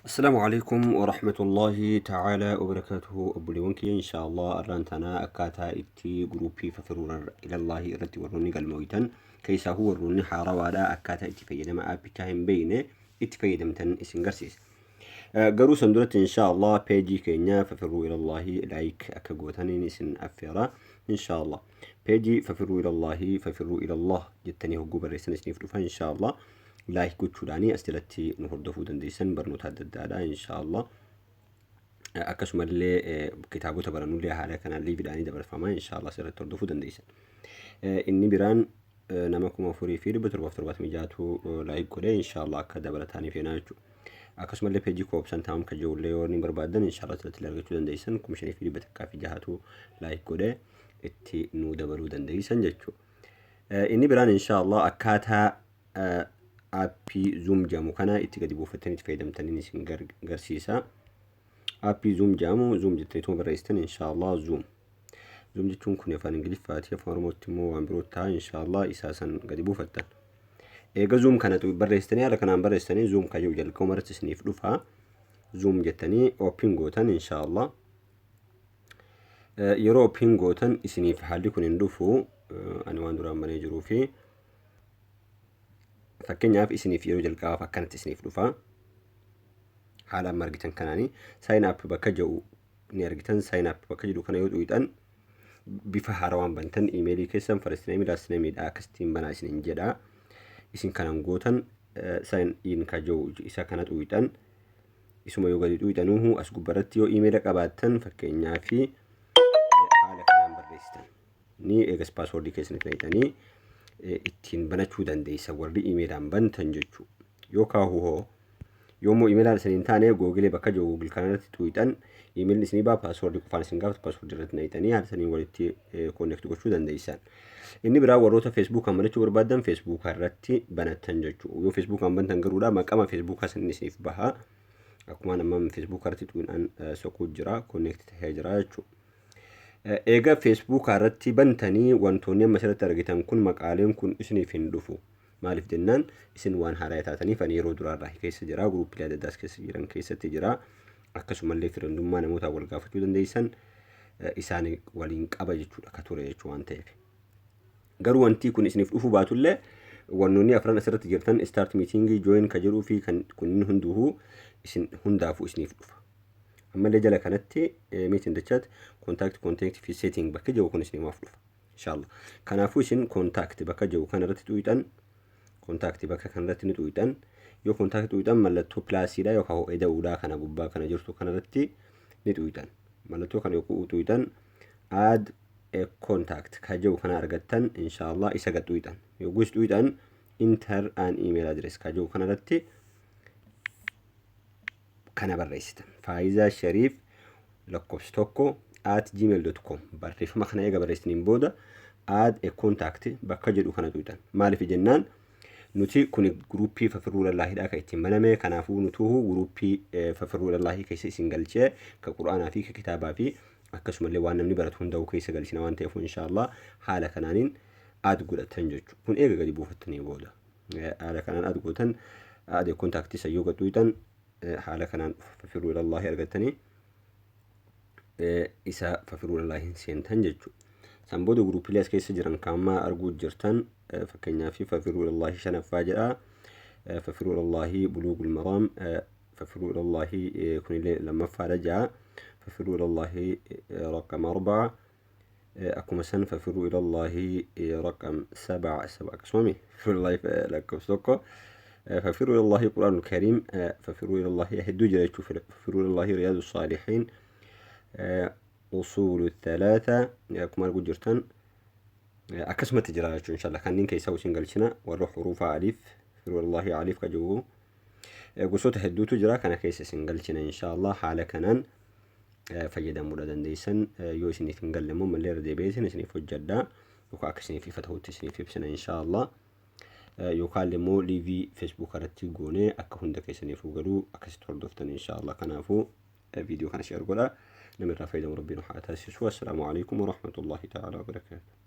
Assalaamu alaikum warahmatullahi ta'ala wabarakaatuhu. Obboleewwan kiyya, inshaallah arraan tanaa akkaataa itti guruupii Fafiruu Ilallaahi irratti warroonni galmooytan, keessaahuu warroonni haarawaadha, akkaataa itti fayyadama aappichaa hin beekne itti fayyadamtan isin garsiisa. Garuu san duratti inshaallah peejii keenya Fafiruu Ilallaahi like akka gootaniin isin affeera inshaallah. Peejii Fafiruu Ilallaahi, Fafiruu Ilallah jettanii hogguu barreessan isiniif dhufa. Inshaallah like gochuudhaanii as jalatti nu hordofuu dandeessan, barnoota adda addaadha inshaallah. Akkasumallee kitaabota barannullee haala kanaan liiviidhaanii dabarfama, inshaallah asirratti hordofuu dandeessan. Inni biraan nama 4776tu like godhe, inshaallah akka dabalataanii feenaa jechuudha. Akkasumallee peejii koobsan taa'um kan jirullee yoo ni barbaadan inshaallah asirratti argachuu dandeessan. 5106tu like godhe, itti nu dabaluu dandeessan jechuudha. Inni biraan inshaallah akkaataa aappii Zoom jedhamu kana itti gadi buufattanii itti fayyadamtanii isin garsiisa. Aappii Zoom jedhamu, Zoom jettanii barreessitan inshaallah. Zoom, Zoom jechuun kun afaan Ingiliffaati, afaan Oromootti immoo waan biroo ta'a. Inshaallah isaa san gadi buufattan. Eega Zoom kana barreessitanii, haala kanaan barreessitanii, Zoom kan jedhu jalqabuma irratti isiniif dhufa. Zoom jettanii open gootan inshaallah. Yeroo open gootan isiniif haalli kun hin dhufu, ani waan duraan banee jiruu fi fakkeenyaaf isiniif yeroo jalqabaaf akkanatti isiniif dhufa. Haala amma argitan kanaanii sign up bakka jedhu ni argitan. Sign up bakka jedhu kana yoo tuqxan bifa haarawaan bantan, iimeelii keessan, first name, last name dha, akkasittiin banaa isiniin jedha. Isin kanan gootan, sign in ka jedhu isa kana tuqxan. Isuma yoo gadi tuqxanuuhu as gubbarratti yoo iimeela qabaattan fakkeenyaa fi haala kanaan barreessitan. Ni eegas paaswoordii keessanitti naqxanii ittiin banachuu dandeessa warri iimeelaan bantan jechuudha. Yoo kaahuu hoo, yoommoo iimeelaan isin hin taane, Google bakka jiru, Google kanarratti tuqxan, iimeelli isinii baa, paaswoordii qofaan isin gaafatu, paaswoordii irratti naqxanii haala saniin walitti connect gochuu dandeessan. Inni biraa warroota Feesbuukaan banachuu barbaadan Feesbuukaa irratti banattan jechuudha. Yoo Feesbuukaan bantan garuudha maqama Feesbuukaa saniin isiniif baha. Akkuma amma Feesbuukaa irratti tuqnaan soquu jira, connect ta'ee jira jechuudha. Egaa Feesbuukaa irratti bantanii wantoonni amma asirratti argitan kun, maqaaleen kun isiniif hin dhufu. Maaliif jennaan isin waan haaraa taataniif, ani yeroo duraarraa keessa jira, guruupiilee adda addaas keessa jiran keessatti jira. Akkasumallee firendummaa namoota wal gaafachuu dandeessan isaan waliin qaba jechuudha ka ture jechuu waan ta'eef. Garuu wanti kun isiniif dhufuu baatullee wannoonni afran asirratti jirtan, start meeting, join ka jedhuu fi kan kunniin hunduu isin hundaafuu isiniif dhufa. Ammallee jala kanatti meeting, chat, contact, contact fi setting bakka jiru kun isiniif dhufa. Inshallah. Kanaafuu isin contact bakka jiru kanarratti tuqxan, contact bakka kanarratti ni tuqxan. Yoo contact tuqxan mallattoo plusiidha yookaan ho'ee da'uudhaa kana gubbaa kana jirtu kanarratti ni tuqxan. Mallattoo kana yoo tuqxan add a contact ka jiru kana argattan, inshallah isa gad tuqxan. Yogguu isa tuqxan enter an email address ka jiru kanarratti kana barreessitan. FaayizaShariif 1@gmail.com barreeffama kana eega barreessiniin booda add a contact bakka jedhu kana tuqxan. Maaliif jennaan nuti kun guruppii Fafirruu Lallaahiidha kan ittiin baname. Kanaafuu nutuhu guruppii Fafirruu Lallaahii keessa isin galchee ka quraanaa fi ka kitaabaa fi akkasumallee waan namni baratu hundaa'u keessa galchina waan ta'eef inshaallah haala kanaaniin add godhatan jechuudha. Kun eega gadi buufattanii booda haala kanaan add gootan. Add a contact isa yoo gad tuqxan haala kanaan Fafirruu Lallaahi argattanii isa Fafirruu Lallaahiin seentan jechuudha. San booda gurupiilee as keessa jiran kan ammaa arguu jirtan, fakkeenyaaf Fafirruu Lallaahi shanaffaa jedha. Fafirruu Lallaahi Buluugul Maraam, Fafirruu Lallaahi kunillee lammaffaadha ja'a. Fafirruu Lallaahi رقم 4, akkuma san Fafirruu Ilallaahi رقم 7, saba akkasuma Fafirruu Ilallaahi lakkoofsa 1, Fafirruu Ilallaahi Quraanul Kariim, Fafirruu Ilallaahi hedduu jira jechuudha. Fafirruu Ilallaahi Riyaadu Saalihiin, Usuulu Thalaatha, akkuma arguu jirtan akkasumatti jira jechuudha. Inshallah kanneen keessaa isin galchina warra huruufaa aliif, Fafirruu Ilallaahi aliif ka jiru, gosoota hedduutu jira, kana keessa isin galchina. Inshallah haala kanaan fayyadamuudha dandeessan. Yoo isiniif hin galle immoo mallee irra deebi'eetiin isiniif hojjedha yookaan akka isiniif ifa ta'utti isiniif ibsina inshallah, yookaan immoo liivii Facebook irratti goonee akka hunda keessaniif galuu akkasitti hordoftan inshallah. Kanaafuu viidiyoo kana share godha, nama irraa fayyadamu rabbiin haa taasisu. Assalaamu alaikum warahmatullahi ta'ala wabarakaatu.